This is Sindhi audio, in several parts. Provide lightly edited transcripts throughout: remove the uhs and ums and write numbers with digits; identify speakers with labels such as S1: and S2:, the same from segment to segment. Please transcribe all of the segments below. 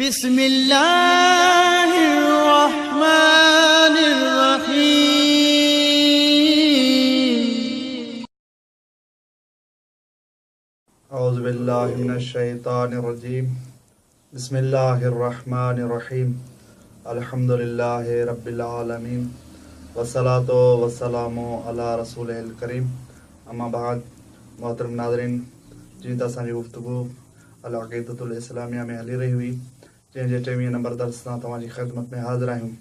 S1: بسم الله الرحمن الرحيم.
S2: اعوذ بالله من الشيطان الرجيم. بسم الله الرحمن الرحيم. الحمد لله رب العالمين والصلاة والسلام على رسوله الڪريم. اما بعد، محترم ناظرين، جيئن ته اسان جي گفتگو العقيدة الاسلاميه ۾ هلي رهي هئي، جنهن جي 23 نمبر درس سان توهان جي خدمت ۾ حاضر آهيون.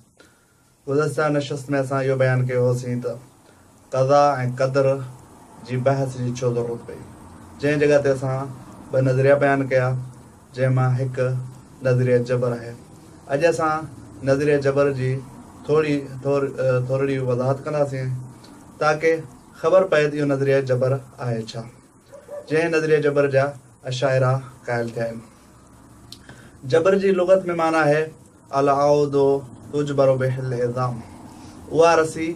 S2: گذشته نشست ۾ اسان اهو بيان ڪيو هوسين ته قضا ۽ قدر جي بحث جي ڇو ضرورت پئي، جنهن جڳهه تي اسان ٻه نظريا بيان ڪيا، جنهن مان هڪ نظريه جبر آهي. اڄ اسان نظريه جبر جي ٿوري ٿورڙي وضاحت ڪنداسين تاڪه خبر پئي ته اهو نظريه جبر آهي ڇا، جنهن نظريه جبر جا اشاعره قائل ٿيا آهن. جبر جي لغت ۾ معنيٰ آهي العود تجبر به العظام، اها رسي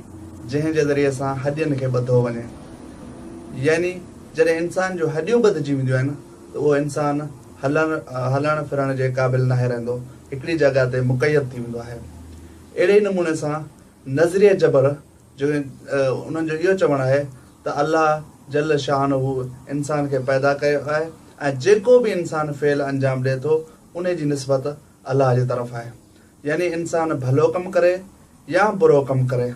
S2: جنهن جي ذريعي سان هڏين کي ٻڌو وڃي. يعني جڏهن انسان جون هڏيون ٻڌجي وينديون آهن ته اهو انسان هلڻ ڦرڻ جي قابل ناهي رهندو، هڪڙي جڳهه تي مقيد ٿي ويندو آهي. اهڙي ئي نموني سان نظريه جبر جو انهن جو اهو چوڻ آهي ته الله جل شانه انسان کي پيدا ڪيو آهي ۽ جيڪو به انسان فعل انجام ڏئي ٿو انهي جي نسبت الله جي طرف آهي، يعني انسان ڀلو ڪم ڪري يا برو ڪم ڪري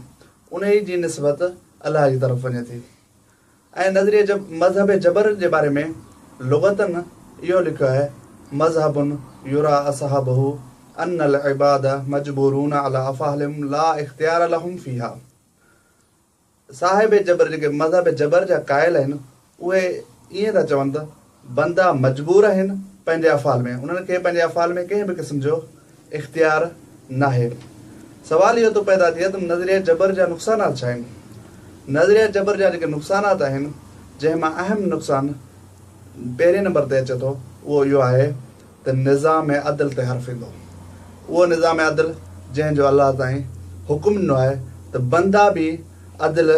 S2: انهي جي نسبت الله جي طرف وڃي ٿي. ۽ نظريه مذهب جبر جي باري ۾ لغتاً اهو لکيو آهي، مذهب يريٰ اصحابه ان العباد مجبورون علي افعالهم لا اختيار لهم فيها. صاحب جبر جيڪي مذهب جبر جا قائل آهن اهي ائين ٿا چون ته بندا مجبور آهن پنهنجي افعال ۾، انهن کي پنهنجي افعال ۾ ڪنهن به قسم جو اختيار ناهي. سوال اهو ٿو پيدا ٿئي ته نظريه جبر جا نقصانات ڇا آهن؟ نظريه جبر جا جيڪي نقصانات آهن، جنهن مان اهم نقصان پهرين نمبر تي اچي ٿو اهو اهو آهي ته نظام عدل تي حرف ايندو. اهو نظام عدل جنهن جو الله سائين حڪم ڏنو آهي ته بندا به عدل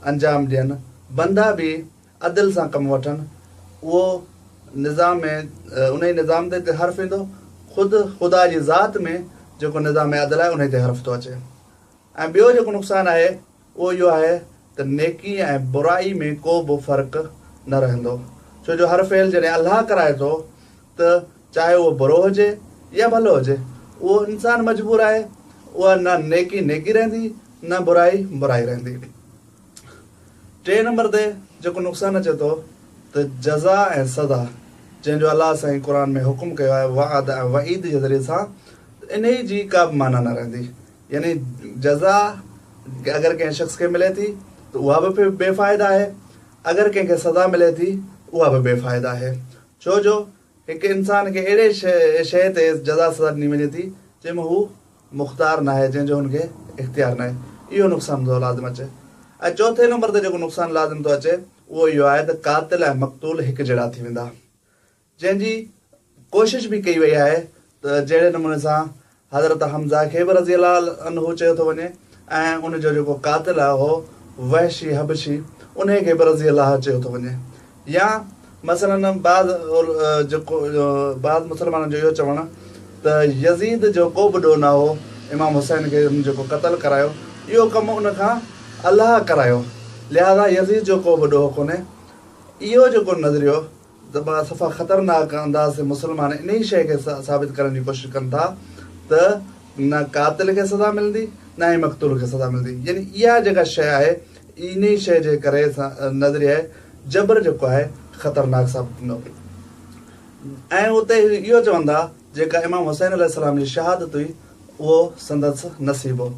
S2: انجام ڏين، بندا به عدل سان ڪم وٺن، اهو نظام ۾ انهي نظام تي حرف ايندو، خود خدا جي ذات ۾ جيڪو نظام عدل آهي انهي تي حرف ٿو اچي. ۽ ٻيو جيڪو نقصان آهي اهو اهو آهي ته نيڪي ۽ برائي ۾ ڪو به فرق نه رهندو، ڇو جو هر فعل جڏهن الله ڪرائي ٿو ته چاهي اهو برو هجي يا ڀلو هجي اهو انسان مجبور آهي، اها نه نيڪي نيڪي رهندي نه برائي برائي رهندي. ٽئين نمبر تي جيڪو نقصان اچي ٿو ته جزا ۽ سزا جنهن جو الله سائين قرآن ۾ حڪم ڪيو آهي وعد ۽ وعيد جي ذريعي سان، انهي جي ڪا به معنيٰ نه رهندي. يعني جزا اگر ڪنهن شخص کي ملي ٿي ته اها به بي فائده آهي، اگر ڪنهن کي سزا ملي ٿي اها به بي فائده آهي، ڇو جو هڪ انسان کي اهڙي شيء تي جزا سزا ڏني وڃي ٿي جنهن ۾ هو مختار ناهي، جنهن جو هن کي اختيار ناهي. اهو نقصان ٿو لازم اچي. ۽ چوٿين نمبر تي جيڪو نقصان لازم ٿو اچي اهو اهو آهي ته قاتل ۽ مقتول هڪ جهڙا ٿي ويندا، جنهن جي ڪوشش به ڪئي وئي آهي ته جهڙي نموني سان حضرت حمزه کي به رضي الله عنه چيو ٿو وڃي ۽ ان جو جيڪو قاتل هو وحشي حبشي انهي کي به رضي الله چيو ٿو وڃي، يا مثلاً بعض جيڪو بعض مسلمانن جو اهو چوڻ ته يزيد جو ڪو به ڏوهه نه هو، امام حسين کي هن جيڪو قتل ڪرايو اهو ڪم ان کان الله ڪرايو، لهذا يزيد جو ڪو به ڏوهه ڪونهي. اهو جيڪو نظريو صفا خطرناڪ انداز سي مسلمان انهي شيء کي ثابت ڪرڻ جي ڪوشش ڪن ٿا ته نه قاتل کي سزا ملندي نه ئي مقتول کي سزا ملندي، يعني اها جيڪا شيء آهي انهي شيء جي ڪري نظريه جبر جيڪو آهي خطرناڪ ثابت ٿيندو. ۽ اتي اهو چون ٿا جيڪا امام حسين عليه السلام جي شهادت هئي اهو سندس نصيب هو.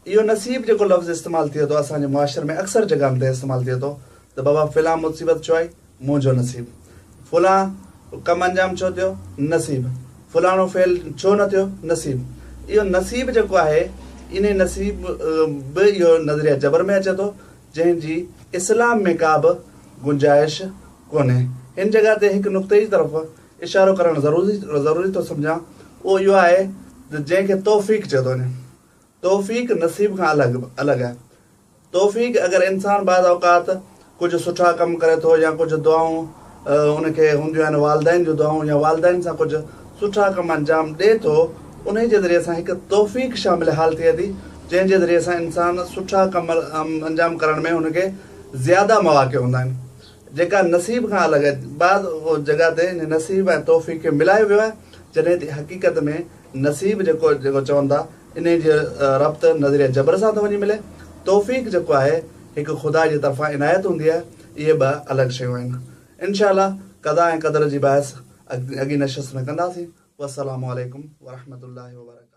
S2: اهو نصيب جيڪو لفظ استعمال ٿئي ٿو اسان جي معاشري ۾ اڪثر جڳهن تي استعمال ٿئي ٿو ته بابا فلان مصيبت ڇو آئي منهنجو نصيب، فلان ڪم انجام ڇو ٿيو نصيب، فلاڻو فعل ڇو نه ٿيو نصيب. اهو نصيب جيڪو آهي انهي نصيب به اهو نظريه جبر ۾ اچي ٿو جنهن جي اسلام ۾ ڪا به گنجائش ڪونهي. هن جڳهه تي هڪ نقطي جي طرف اشارو ڪرڻ ضروري ٿو سمجهان اهو اهو آهي ته جنهن کي توفيق چيو ٿو وڃي. توفيق نصيب کان الڳ آهي. توفيق اگر انسان بعض اوقات ڪجهه سٺا ڪم ڪري ٿو يا ڪجهه دعائون ان کي هونديون آهن والدين جون دعائون يا والدين سان ڪجهه سٺا ڪم انجام ڏئي ٿو، انهي جي ذريعي سان هڪ توفيق شامل حال ٿئي ٿي، جنهن جي ذريعي سان انسان سٺا ڪم انجام ڪرڻ ۾ هن کي زياده مواقع هوندا آهن، جيڪا نصيب کان الڳ آهي. بعض جڳهه تي انهي نصيب ۽ توفيق کي ملايو ويو آهي، جڏهن ته حقيقت ۾ نصيب جيڪو جيڪو چون ٿا، انهي جي ربط نظريه جبر سان ٿو وڃي ملي. توفيق جيڪو آهي هڪ خدا جي طرفان عنايت هوندي آهي، اهي ٻه الڳ شيون آهن. انشاء الله قضا ۽ قدر جي بحث اڳين نشست ۾ ڪنداسين. والسلام عليڪم ورحمة الله وبرڪاته.